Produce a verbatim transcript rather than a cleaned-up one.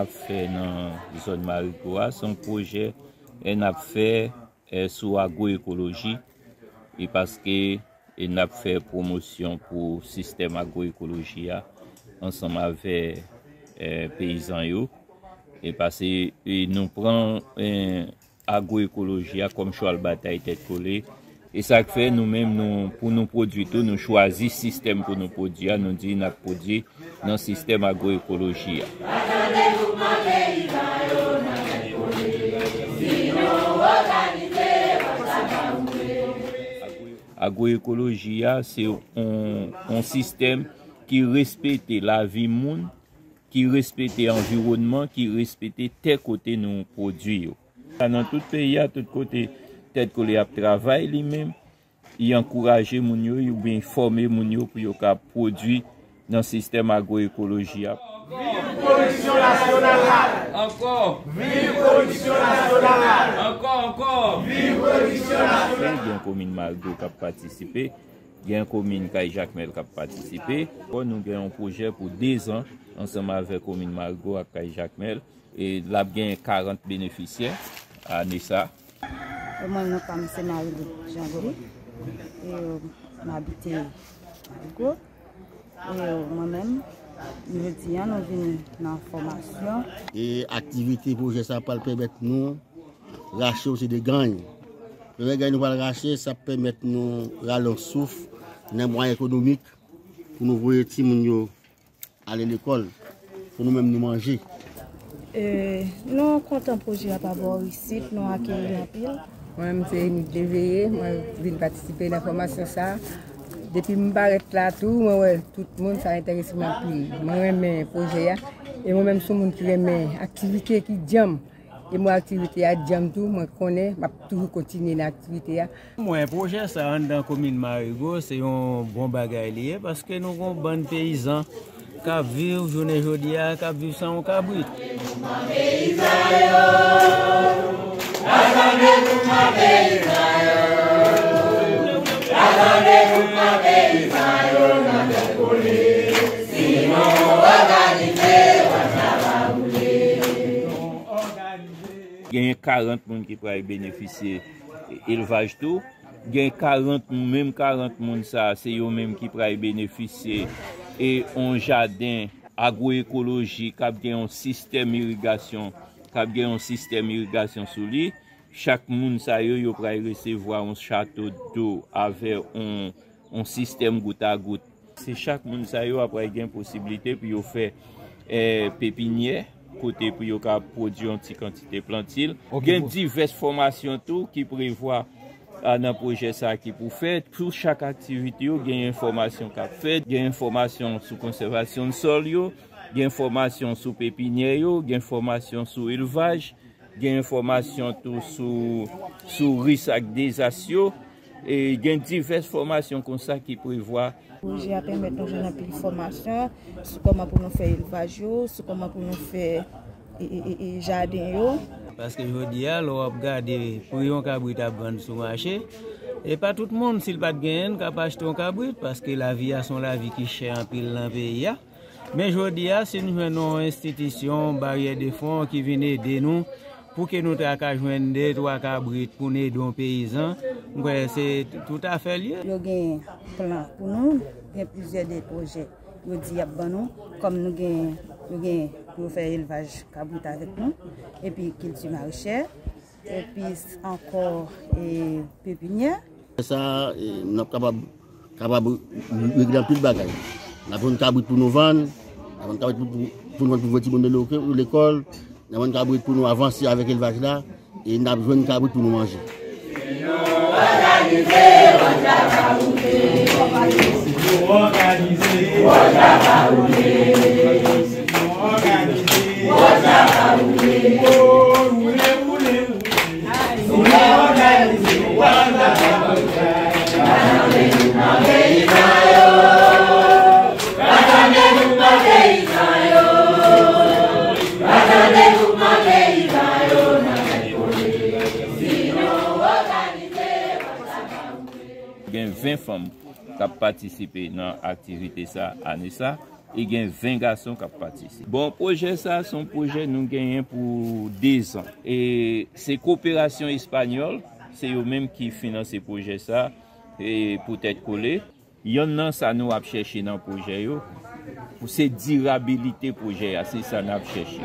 Ap fè nan zòn Marigo a, se yon pwojè, e n ap fè, e, sou agwoekoloji, e paske, e n ap fè pwomosyon pou sistèm agwoekoloji a ansanm avè, e, peyizan yo. E paske, e, nou pran, e, agwoekoloji a kòm chwal batay tèt kole. E sa k fè nou menm, nou, pou nou pwodui tou, nou chwazi sistèm pou nou pwodui a, nou di n ap pwodui nan sistèm agwoekoloji a. Agwoekoloji a se yon, yon sistèm ki respekte lavi moun, ki respekte anviwònman, ki respekte tè kote nou pwodui yo. Nan tout peyi a, tout kote Tèt Kole ap travay li menm, li ankouraje moun yo, oubyen fòme moun yo pou yo ka pwodui nan sistèm agwoekoloji a. Viv pwodiksyon nasyonal la! Ankò! Viv pwodiksyon nasyonal la! Ankò, ankò! Viv pwodiksyon nasyonal la! Gen komin Marigo k ap patisipe, gen komin Kay Jakmèl k ap patisipe. Ankò, nou gen yon pwojè pou dezan ansanm avèk komin Marigo ak Kay Jakmèl. E l ap gen karant benefisyè ane sa. Mwen, non pa m se Marie Jean Gary. E, m abite Marigo. E, mwen menm, jodi a, nou vin nan fòmasyon. E aktivite pwojè sa pral pèmèt nou rache yon seri de gany. Premye gany nou pral rache, sa ap pèmèt nou rale yon souf nan mwayen ekonomik pou nou voye timoun yo ale lekòl, pou nou menm nou manje. E, nou kontan pwojè a pa bò isit, nou akeyi l anpil. Mwen menm se Enid Leveye, mwen vin patisipe nan fòmasyon sa a. Depi m parèt la tou, mwen wè tout moun sa enterese m anpil. Mwen renmen pwojè a. E mwen menm se yon moun ki renmen aktivite ki djanm. E mwen aktivite a djanm tou, mwen konnen m ap toujou kontinye nan aktivite a. Mwen, pwojè sa anndan komin Marigo, se yon bon bagay li ye, paske nou gon bann peyizan k ap viv jounen jodi a, k ap viv san yon kabrit. Genyen karant moun ki pral benefisye elvaj tou. Gen karant moun, menm karant moun sa a, se yo menm ki pral benefisye e yon jaden agwoekoloji k ap gen yon sistèm irigasyon, k ap gen yon sistèm irigasyon sou li. Chak moun sa yo, yo pral resevwa yon chato dlo avè yon, yon sistèm gout a gout. Se chak moun sa yo ap pral gen posiblite pou yo fè, eh, pepinyè, kote pou yo ka pwodui yon ti kantite plantil. Ok, gen divès fòmasyon tou ki prevwa, a, nan pwojè sa a ki pou fèt. Pou chak aktivite yo, gen enfòmasyon k ap fèt, gen enfòmasyon sou konsèvasyon sòl yo, gen enfòmasyon sou pepinyè yo, gen enfòmasyon sou elvaj, gen enfòmasyon tou sou, sou risk ak dezas yo, e gen divès fòmasyon konsa ki prevwa. Pwojè a pèmèt nou jwenn anpil fòmasyon sou kòman pou nou fè elvaj yo, sou kòman pou nou fè, e, e, e, e, jaden yo. Paske jodi a, lè w ap gade pri yon kabrit ap vann sou mache, e pa tout moun, si l pa t genyen l, k ap achte yon kabrit, paske lavi a se yon lavi ki chè anpil nan peyi a. Men jodi a, si n jwenn yon enstitisyon, baryè de fon ki vin ede nou, pou ke nou ta ka jwenn de, twa kabrit pou n ede yon peyizan, m kwè se toutafè l ye. Yo gen plan pou nou, gen plizyè de pwojè yo di y ap ban nou, kòm nou gen, yo gen pou yo fè elvaj kabrit avèk nou, epi kilti marechè. Epi ankò, e, pepinyè. Sa, e, n ap kapab, kapab regle anpil bagay. N ap jwenn kabrit pou nou vann, n ap jwenn kabrit pou, pou, pou nou vann pou voye timoun yo lekòl, n ap jwenn kabrit pou nou avanse avèk elvaj la, e n ap jwenn kabrit pou nou manje. Gen ven fanm k ap patisipe nan aktivite sa ane sa. E gen ven gason k ap patisipe. Bon, pwojè sa a se yon pwojè nou genyen pou dezan. E se koperasyon espanyòl, se yo menm ki finanse pwojè sa a, e pou Tèt Kole. Yonn nan sa nou ap chèche nan pwojè yo, pou se dirabilite pwojè a, se sa n ap chèche.